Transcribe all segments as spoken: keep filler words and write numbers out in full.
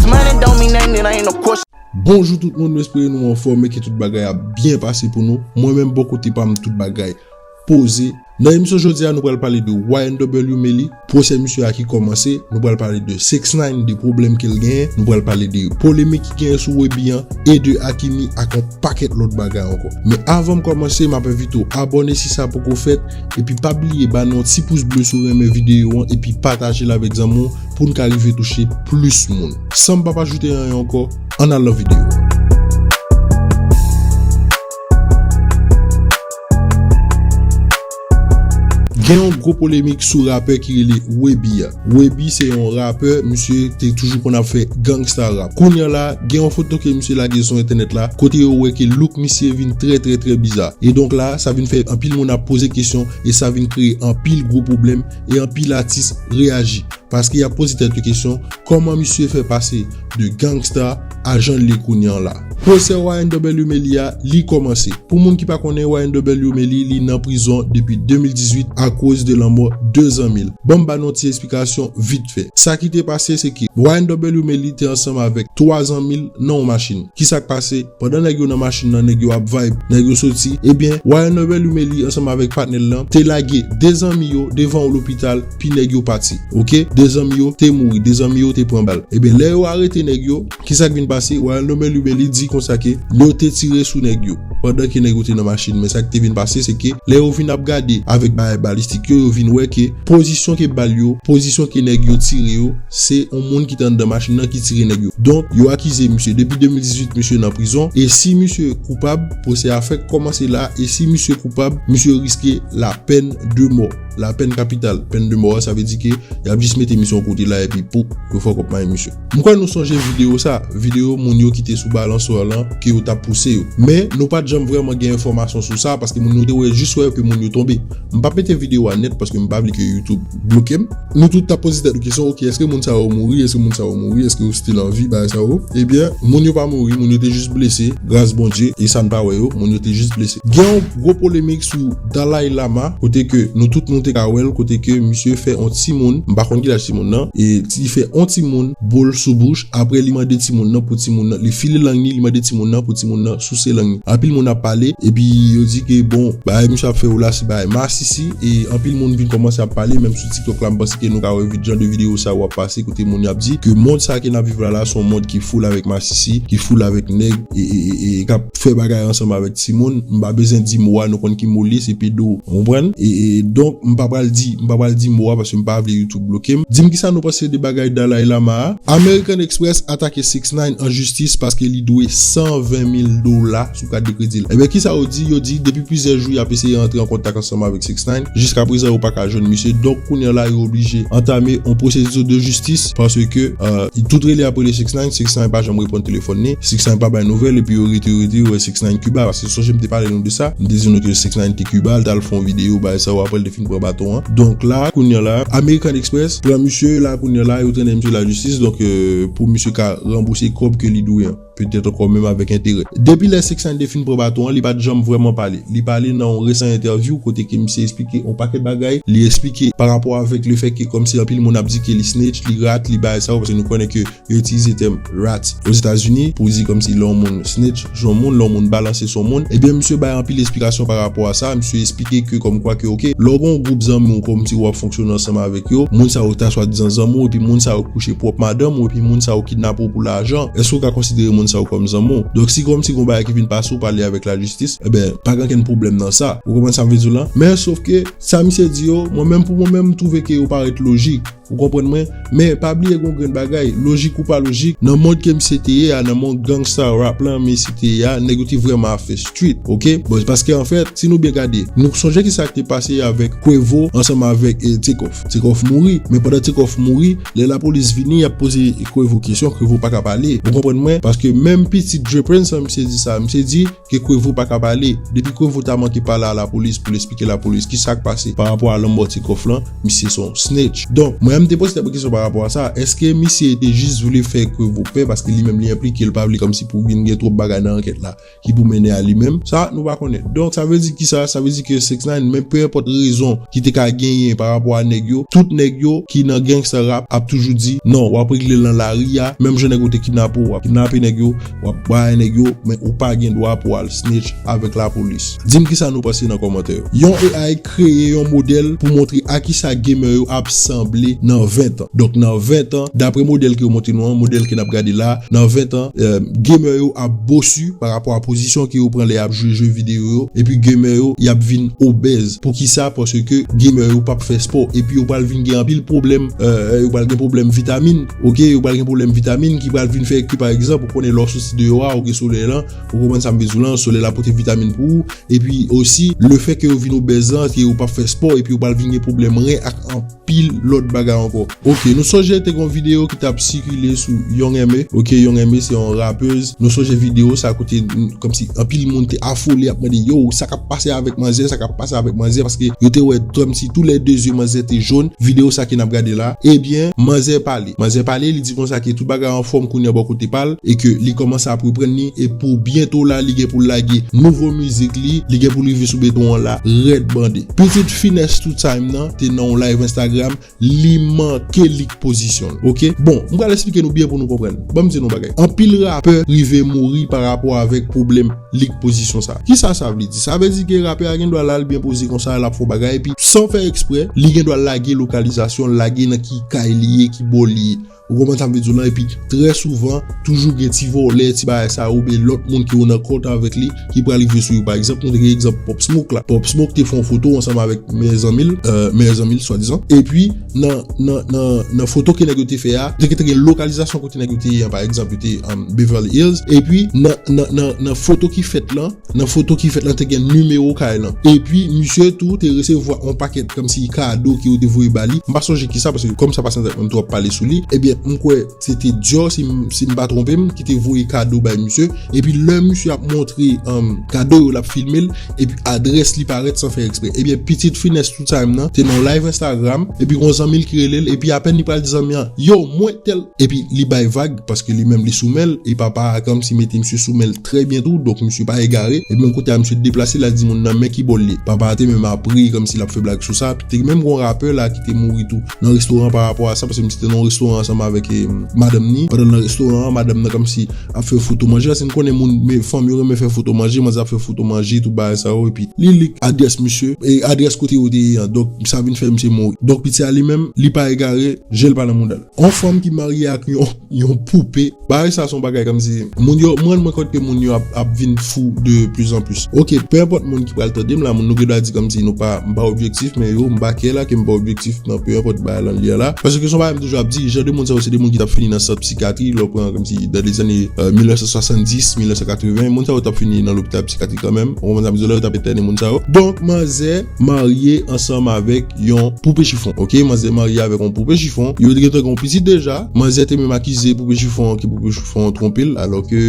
Money don't mean nothing, it ain't no question. Bonjou tout moun, nou espere nou anfòm e ke tout bagay ap byen pase pou nou. Mwen menm bò kote pa m tout bagay poze. Nan emisyon jodi a nou pral pale de Y N W Melly, pwosè misye a ki kòmanse, nou pral pale de six nine, de pwoblèm ke l genyen, nou pral pale de polemik ki genyen sou Webi an, e de Hakimi ak yon pakèt lòt bagay ankò. Men avan m kòmanse, m ap envite w abòne si sa poko fèt, epi pa bliye ba nou yon ti pous ble si w renmen videyo an, epi pataje l avèk zanmi w pou n ka rive touche plis moun. San m pa pa ajoute anyen ankò, ann al nan videyo. Gen yon gwo polemik sou rapè ki rele Webi a. Webi se yon rapè, misye te toujou konn ap fè gangsta rap. Kounye a la, gen yon foto ke misye lage sou entènèt la, kote yo wè ke look misye vin trè, trè, trè biza. E donk la, sa vin fè anpil moun ap poze kesyon, e sa vin kreye anpil gwo pwoblèm, e anpil atis reyaji. Paske y ap poze tèt yo kesyon, kòman misye fè pase de gangsta a jan l ye kounye an la. Pwosè Y N W Melly a, li kòmanse. Pou moun ki pa konnen, Y N W Melly, li nan prizon depi de mil dizuit akoz de lanmò de zanmi l. Ban m ba nou ti esplikasyon vit fè. Sa ki te pase, se ke Y N W Melly te ansanm avèk twa zanmi l nan yon machin. Kisa k pase? Pandan nèg yo nan machin nan, nèg yo ap vibe, nèg yo soti. Ebyen, Y N W Melly ansanm avèk patnè l lan te lage de zanmi yo devan yon lopital, pi nèg yo pati. Oke? De zanmi yo te mouri, de zanmi yo te pran bal. Ebyen, lè yo arete nèg yo, kisa k vin pase? Y N W Melly di konsa ke yo te tire sou nèg yo pandan ke nèg yo te nan machin. Men sa ki te vin pase, se ke lè yo vin ap gade avèk bagay balistik yo, yo vin wè ke pozisyon ke bal yo, pozisyon ke nèg yo tire yo, se yon moun ki te anndan machin nan ki tire nèg yo. Donk, yo akize misye. Depi de mil dizuit, misye nan prizon. E si misye koupab, pwosè a fèk kòmanse la. E si misye koupab, misye riske la peine de mort. La peine capitale. Pèn de mò a, sa vle di ke y ap jis mete misye yon kote la, epi pou yo fè kòb may misye. M kwè nou sonje videyo sa, videyo moun yo ki te sou balanswa lan, ke yo t ap pouse yo. Men, nou pa t janm vrèman gen enfòmasyon sou sa, paske moun yo te wè, jis wè ke moun yo tonbe. M p ap mete videyo a nèt, paske m pa vle ke YouTube bloke m. Nou tout t ap poze tèt nou kesyon, oke, èske moun sa yo mouri? Èske moun sa yo mouri? Èske yo still an vi? Bagay sa yo. Ebyen, moun yo pa mouri, moun yo te jis blese, gras Bondye, e sa n pa wè yo, moun yo te jis blese. Gen yon gwo polemik sou Dalai Lama, kote ke nou tout nou te ka wè l, kote ke misye fè yon timoun, m pa konn ki laj timoun nan, e li fè yon timoun boul sou bouch, apre li mande timoun nan pou timoun nan, li file lang ni, li mande timoun nan pou timoun nan souse lang ni. Anpil moun ap pale, epi yo di ke bon, bagay misye ap fè yo la se bagay masisi, e anpil moun vin kòmanse ap pale, menm sou TikTok la, m panse ke nou ka wè jan de videyo sa yo ap pase, kote moun yo ap di ke mond sa ke n ap viv la la, se yon mond ki full avèk masisi, ki full avèk nèg, e, e, e, e k ap fè bagay ansanm avèk timoun. M pa bezwen di mo a, nou konn ki mo l ye, se pedo. Ou konprann? E, e, donk, m pa pral di, m pa pral di mo a paske m pa vle YouTube bloke m. Di m kisa nou panse de bagay Dalai Lama a. American Express atake six nine an jistis paske li dwe san ven mil dola sou kat de kredi l. Ebyen, kisa yo di? Yo di, depi plizyè jou, y ap eseye antre an kontak ansanm avèk six nine. Jiska prezan, yo pa ka jwenn misye. Donk, kounye a la, yo oblije antame yon pwosedi de jistis paske, euh, tout rele ap rele six nine, six nine pa janm reponn telefòn ni, six nine pa bay nouvèl, epi yo rete, yo rete, yo wè six nine Kiba. Paske sonje m te pale nou de sa, m te di nou ke six nine te Kiba, l t al fè yon videyo, bagay sa yo, apre l te fin pran baton an. Donk la, kounye a la, American Express pran misye la, kounye a la, yo trennen misye lajistis, donk, euh, pou misye ka ranbouse kòb ke li dwe an. Petèt ankò menm avèk enterè. Depi lè six nine te fin pran baton an, li pa t janm vrèman pale. Li pale nan yon resan entèvyou kote ke misye eksplike yon pakèt bagay. Li eksplike pa rapò avèk le fèt ke kòmsi anpil moun ap di ke li snitch, li rat, li bagay sa yo, paske nou konnen ke yo itilize tèm rat Ozetazini pou di kòmsi lè yon moun snitch sou yon moun, lè yon moun balanse sou yon moun, ebyen, misye bay anpil esplikasyon pa rapò a sa. Misye eksplike ke kòmkwa ke, oke, lè w gen yon gwoup zanmi w kòmsi w ap fonksyone ansanm avèk yo, moun sa yo ta swadizan zanmi w, epi moun sa yo kouche pwòp madanm ou, epi moun sa yo kidnape w pou lajan, èske w ka konsidere moun sa yo kòm zanmi w? Donk, si kòmsi gon bagay ki vin pase w pale avèk lajistis, ebyen, pa gen okenn pwoblèm nan sa. Ou konprann sa m vle di w lan? Men, sof ke, sa misye di yo, mwen menm pou mwen menm, m twouve ke yo parèt lojik. Ou konprann mwen? Men, pa bliye gon grenn bagay, lojik ou pa lojik, nan mond ke misye te ye a, nan mond gangsta rap lan misye te ye a, nèg yo te vrèman ap fè street, oke? Bon, paske anfèt, si nou byen gade, nou sonje kisa ki te pase avèk Quavo ansanm avèk, eh, Takeoff. Takeoff mouri, men pandan Takeoff mouri, lè lapolis vini, y ap poze Quavo kesyon, Quavo pa ka pale. Ou konprann mwen? Paske Menm pitit Dre Prince lan, misye di sa. Misye di ke Quavo pa ka pale. Depi Quavo ta manke pale a lapolis pou l eksplike lapolis ki sa k pase pa rapò a lanmò ti kòf lan, misye se yon snitch. Donk, mwen, m te poze tèt mwen kesyon pa rapò a sa. Èske misye te jis vle fè Quavo pè paske li menm li enplike, l pa vle kòmsi pou vin gen twòp bagay nan ankèt la ki pou mennen a li menm? Sa, nou pa konnen. Donk, sa vle di ki sa? Sa vle di ke six nine, men pe enpòt rezon ki te ka genyen pa rapò a nèg yo, tout nèg yo ki nan gangsta rap ap toujou di, "Non, w ap regle l nan lari a, menm jan nèg yo te kidnape w, w ap kidnape nèg yo, w ap bay nèg yo, men ou pa gen dwa pou w al snitch avèk lapolis." Di m kisa nou panse nan kòmantè yo. Yon A I kreye yon modèl pou montre a kisa gamer yo ap sanble nan ven tan. Donk, nan ven tan, dapre modèl ke yo montre nou an, modèl ke n ap gade la, nan ven tan, eh, gamer yo ap bosu pa rapò a pozisyon ke yo pran lè y ap jwe jwe videyo yo, epi gamer yo, y ap vin obèz. Poukisa? Paske gamer yo p ap fè spò, epi yo pral vin gen anpil pwoblèm, eh, yo pral gen pwoblèm vitamin, oke, yo pral gen pwoblèm vitamin ki pral vin fè ke, pa egzanp, ou konnen lè w soti deyò a, ou gen solèy lan, ou konprann sa m vle di w lan, solèy la pote vitamin pou ou, epi osi, lefètke yo vin obèz lan, ke yo p ap fè spò, epi yo pral vin gen pwoblèm ren ak anpil lòt bagay ankò. Oke, nou sonje te gon videyo ki t ap sikile sou Young M A. Oke, Young M A se yon rapèz. Nou sonje videyo sa kote, n-, kòmsi anpil moun te afole ap mande, "Yo, sa k ap pase avèk manzè, sa k ap pase avèk manzè?" Paske yo te wè kòmsi tou lè de zye manzè te jòn. Videyo sa ke n ap gade la. Ebyen, manzè pale. Manzè pale, li di konsa ke tout bagay anfòm kounye a bò kote pa l, e ke li kòmanse ap reprann li, e pou byento la, li gen pou l lage nouvo mizik li, li gen pou l rive sou beton an la, rèd bande. Pitit Finesse Two Time nan te nan yon live Instagram, li manke lik pozisyon l, oke? Bon, m pral eksplike nou byen pou nou konprann. Ban m di nou yon bagay. Anpil rapè rive mouri pa rapò avèk pwoblèm lik pozisyon sa. Kisa sa vle di? Sa vle di ke rapè a gen dwa la, l byen poze konsa, l ap fè yon bagay, epi san fè eksprè, li gen dwa lage lokalizasyon, lage nan ki kay li ye, ki bò li ye. Ou konprann sa m vle di w lan? Epi, trè souvan, toujou gen ti vòlè, ti bagay sa yo, oubyen lòt moun ki yo nan kont avèk li, ki pral rive sou yo. Pa egzanp, nou te gen egzanp Pop Smoke la. Pop Smoke te fè yon foto ansanm avèk meyè zanmi l, euh, meyè zanmi l, swadizan. Epi, nan, nan, nan, nan foto ke nèg yo te fè a, te, te gen lokalizasyon kote nèg yo te ye an, pa egzanp, yo te, um, Beverly Hills. Epi, nan, nan, nan, nan foto ki fèt lan, nan foto ki fèt lan, te gen nimewo kay lan. Epi, misye tou te resevwa yon pakèt kòmsi kado ke yo te voye ba li. M pa sonje kisa, paske kòm sa pase nan tèt mwen, m twò ap pale sou li. Ebyen, m kwè se te Dior, si m, si m pa twonpe m, ki te voye kado bay misye. Epi, lè misye ap montre, um, kado yo, l ap filme l, epi adrès li parèt san fè eksprè. Ebyen, pitit Finesse Two Time nan te nan yon live Instagram, epi gon zanmi l ki rele l, epi apèn li pral di zanmi an, "Yo, mwen tèl." Epi li bay vag, paske li menm li sou men l, e papa a kòmsi mete misye sou men l trè byen tou, donk misye pa egare. Epi menm kote a, misye deplase, l al di moun nan men ki bò l ye. Papa a te menm ap ri, kòmsi l ap fè blag sou sa. Te menm gon rapè la ki te mouri tou nan restoran pa rapò a sa, paske misye te nan yon restoran ansanm avèk, eh, madanm ni. Pandan l nan restoran an, madanm nan kòmsi ap fè foto manje, paske n konnen moun, men fanm yo renmen fè foto manje, manzè ap fè foto manje, tout bagay sa yo, epi li lik adrès misye, e adrès kote yo te ye an. Donk, sa vin fè misye mouri. Donk, piti a li menm, li pa egare, je l pa nan mouda l. Yon fanm ki marye ak yon, yon poupe. Bagay sa se yon bagay kòmsi moun yo, mwen, mwen kwè ke moun yo ap, ap vin fou de plus en plus. Oke, pe enpòt moun ki pral tande m la, moun nou gen dwa di kòmsi nou pa, m pa objektif, men yo, m pa kè la ke m pa objektif nan pe enpòt bagay lan li a la. Paske se yon bagay m toujou ap di, jan de moun sa yo, se de moun ki t ap fini nan sant psikatri, lè w pran kòmsi dans les années, euh, mil nèf san swasanndis, mil nèf san katreven, moun sa yo t ap fini nan lopital psikatri kanmenm. Ou konprann sa m di w la, yo t ap entène moun sa yo. Donk, manzè marye ansanm avèk yon poupe chifon. Oke, manzè marye avèk yon poupe chifon. Yo te gentan gen yon pitit deja. Manzè te menm akize poupe chifon an ke poupe chifon an twonpe l, alò ke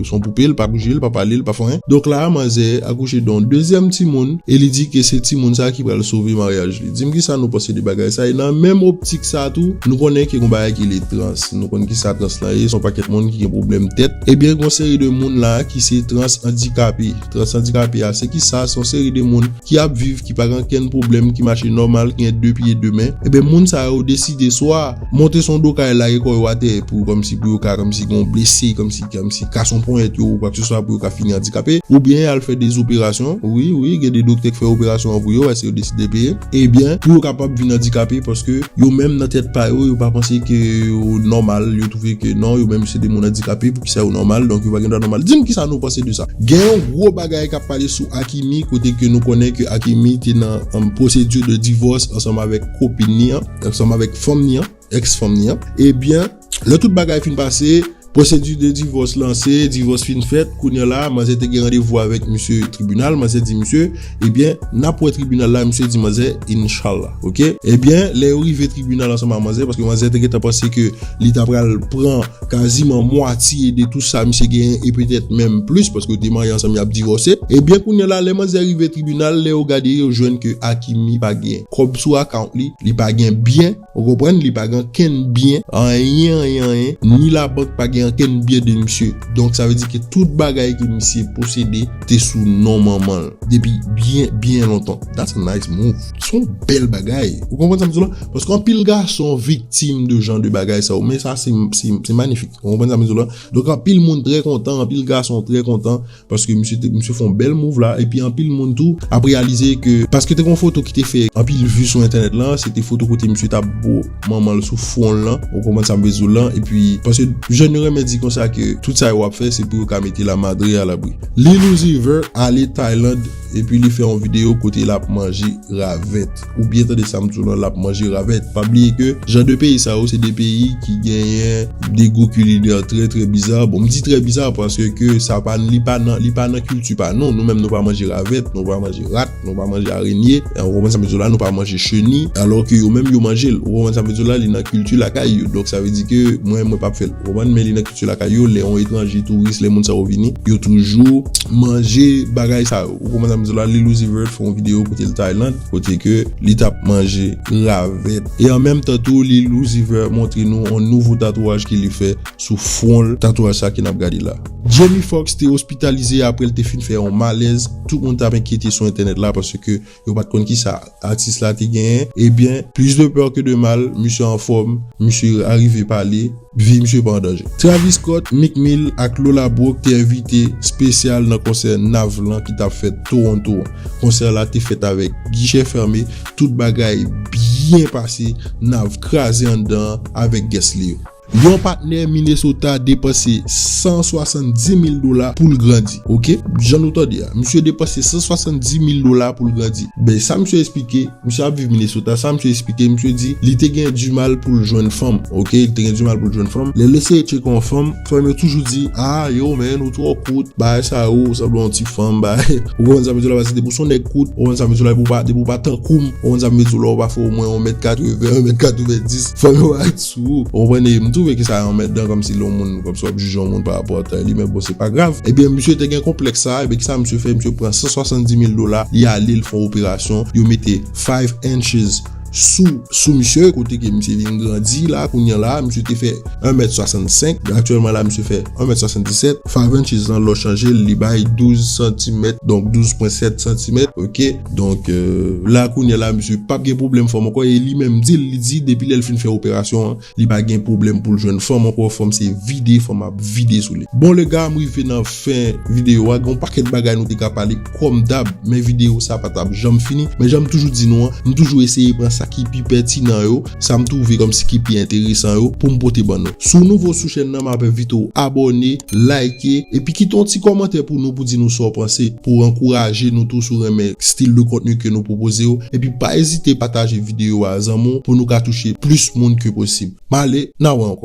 se yon poupe, l pa bouje, l pa pale, l pa fè anyen. Donk la, manzè akouche de yon dezyèm timoun, e li di ke se timoun sa ki pral sove maryaj li. Di m kisa nou panse de bagay sa, e nan menm optik sa tou, nou konnen ke gon bagay ki rele trans. Nou konn kisa trans lan ye, se yon pakèt moun ki gen pwoblèm tèt. Ebyen, gon seri de moun la ki se trans andikape. Trans andikape a, se kisa? Se yon seri de moun ki ap viv, ki pa gen okenn pwoblèm, ki mache nòmal, ki gen de pye, de men, ebyen, moun sa yo deside swa monte sou yon do kay, lage kò yo atè pou, kòmsi pou yo ka, kòmsi gen yon blese, kòmsi, kòmsi kase yon ponyèt yo, ou kwakseswa pou yo ka fini andikape, oubyen al fè de zoperasyon. Wi, wi, gen de doktè ki fè operasyon an pou yo, èske yo deside peye? Ebyen, pou yo kapab vin andikape, paske yo menm nan tèt pa yo, yo pa panse ke yo nòmal, yo twouve ke non, yo menm se de moun andikape, poukisa yo nòmal, donk yo pa gen dwa nòmal. Di m kisa nou panse de sa. Gen yon gwo bagay k ap pale sou Akimi, kote ke nou konnen ke Akimi te nan, um, pwosedi de divòs ansanm avèk kopin ni an, ansanm avèk fanm ni an, èks fanm ni an. Ebyen, lè tout bagay fin pase, Pwosedi de divòs lanse, divòs fin fèt, kounye a la, manzè te gen randevou avèk misye tribinal, manzè di misye, ebyen, n ap wè tribinal la, misye di manzè, inshallah, oke? Ebyen, lè yo rive tribinal ansanm ak manzè, paske manzè te gentan panse ke li ta pral pran kaziman mwatye de tout sa misye genyen, e petèt menm plis, paske yo te marye ansanm, y ap divòse. Ebyen, kounye a la, lè manzè rive tribinal, lè yo gade, yo jwenn ke Hakimi pa gen kòb sou account li, li pa gen byen, ou konprann, li pa gen kenn byen, anyen, anyen, anyen, ni labank pa gen kenn byen de misye. Donk, sa vle di ke tout bagay ke misye posede te sou non manman l depi byen, byen lontan. That's a nice move. Se yon bèl bagay. Ou konprann sa m di w la? Paske anpil gason viktim de jan de bagay sa yo, men sa, se, se, se manifik. Ou konprann sa m di w la? Donk, anpil moun trè kontan, anpil gason trè kontan, paske misye te, misye fè yon bèl move la, epi anpil moun tou ap reyalize ke, paske te gen yon foto ki te fè anpil vi sou entènèt lan, se te foto kote misye t ap bo manman l sou fwon l lan, ou konprann sa m vle di w lan, epi, paske jèn yo renmen di konsa ke tout sa yo ap fè, se pou yo ka mete la madre à l'abri. Lil Uzi Vert ale Tayland, epi li fè yon videyo kote l ap manje ravèt. Ou byen tande sa m di w lan, l ap manje ravèt. Pa bliye ke jan de peyi sa yo, se de peyi ki genyen de gou kilinè trè, trè biza. Bon, m di trè biza paske ke sa pa, li pa nan, li pa nan kilti pa nou. Nou menm, nou pa manje ravèt, nou pa manje rat, nou pa manje arenye. Ou konprann sa m vle di w la, nou pa manje cheni, alò ke yo menm, yo manje l. Ou konprann sa m vle di w la, li nan kilti lakay yo. Donk, sa vle di ke mwen, mwen p ap fè l. Ou konprann? Men li nan kilti lakay yo, lè yon etranje, touris, lè moun sa yo vini, yo toujou manje bagay sa yo. Ou konprann sa m di w la, Lil Uzi Vert fè yon videyo kote l Tayland, kote ke li t ap manje ravèt. E an menm tan tou, Lil Uzi Vert montre nou yon nouvo tatouaj ke li fè sou fwon l, tatouaj sa ke n ap gade la. Jamie Foxx te ospitalize apre l te fin fè yon malèz. Tout moun t ap enkyete sou entènèt la paske yo pa t konn kisa atis la te genyen. Ebyen, plus de peur que de mal, misye anfòm, misye arive pale, vi misye pa an danje. Travis Scott, Meek Mill ak Lola Brooke te envite espesyal nan konsè Nav lan ki t ap fèt Toronto an. Konsè la te fèt avèk gichè fèmen, tout bagay byen pase, Nav kraze anndan an avèk guest li yo. Yon patnè Minnesota depanse san swasanndis mil dola pou l grandi. Oke? Jan nou tande a, misye depanse san swasanndis mil dola pou l grandi. Ben, sa misye eksplike, misye ap viv Minnesota, sa misye eksplike, misye di, li te gen dimal pou l jwenn fanm. Oke? Li te gen dimal pou l jwenn fanm. Lè l eseye tcheke yon fanm, fanm yo toujou di, "Ah, yo, man, ou twò kout, bagay sa yo, ou sanble yon ti fanm, bagay." Ou konprann sa m vle di w la, paske depi w se yon nèg kout, ou konprann sa m vle di w la, depi w pa, depi w pa tankou m, ou konprann sa m vle di w la, ou pa fè omwen yon mèt katreven, yon mèt katrevenndis, fanm yo va ret sou ou. Ou konprann? E m twouve ke sa anmèdan, kòmsi lè yon moun, kòmsi w ap jije yon moun pa rapò a tay li, men bon, se pa grav. Ebyen, misye te gen konplèks sa, ebyen, kisa misye fè? Misye pran san swasanndis mil dola, li ale, l fè yon operasyon, yo mete five inches sou, sou misye, kote ke misye vin grandi la, kounye a la, misye te fè yon mèt swasannsenk, aktyèlman la, misye fè yon mèt swasanndisèt, five inches lan, lè w chanje l, li bay douz santimèt, donk douz pwen sèt santimèt, oke? Donk, euh, la, kounye a la, misye p ap gen pwoblèm fòm ankò, e li menm di l, li di, depi lè l fin fè operasyon an, li pa gen pwoblèm pou l jwenn fanm ankò, fanm se vide, fanm ap vide sou li. Bon, lè gars, m rive nan fen videyo a, gen yon pakèt bagay nou te ka pale kòm dab, men videyo sa pa t ap janm fini. Men jan m toujou di nou an, m toujou eseye pran sa ki pi pètinan yo, sa m twouve kòmsi ki pi enteresan yo pou m pote ban nou. Si w nouvo sou chèn nan, m ap envite w abòne, like, epi kite yon ti kòmantè pou nou, pou di nou sa w panse, pou ankouraje nou tou si w renmen stil de kontni ke nou pwopoze yo. Epi pa ezite pataje videyo a zanmi w pou nou ka touche plis moun ke posib. M ale, n a wè ankò.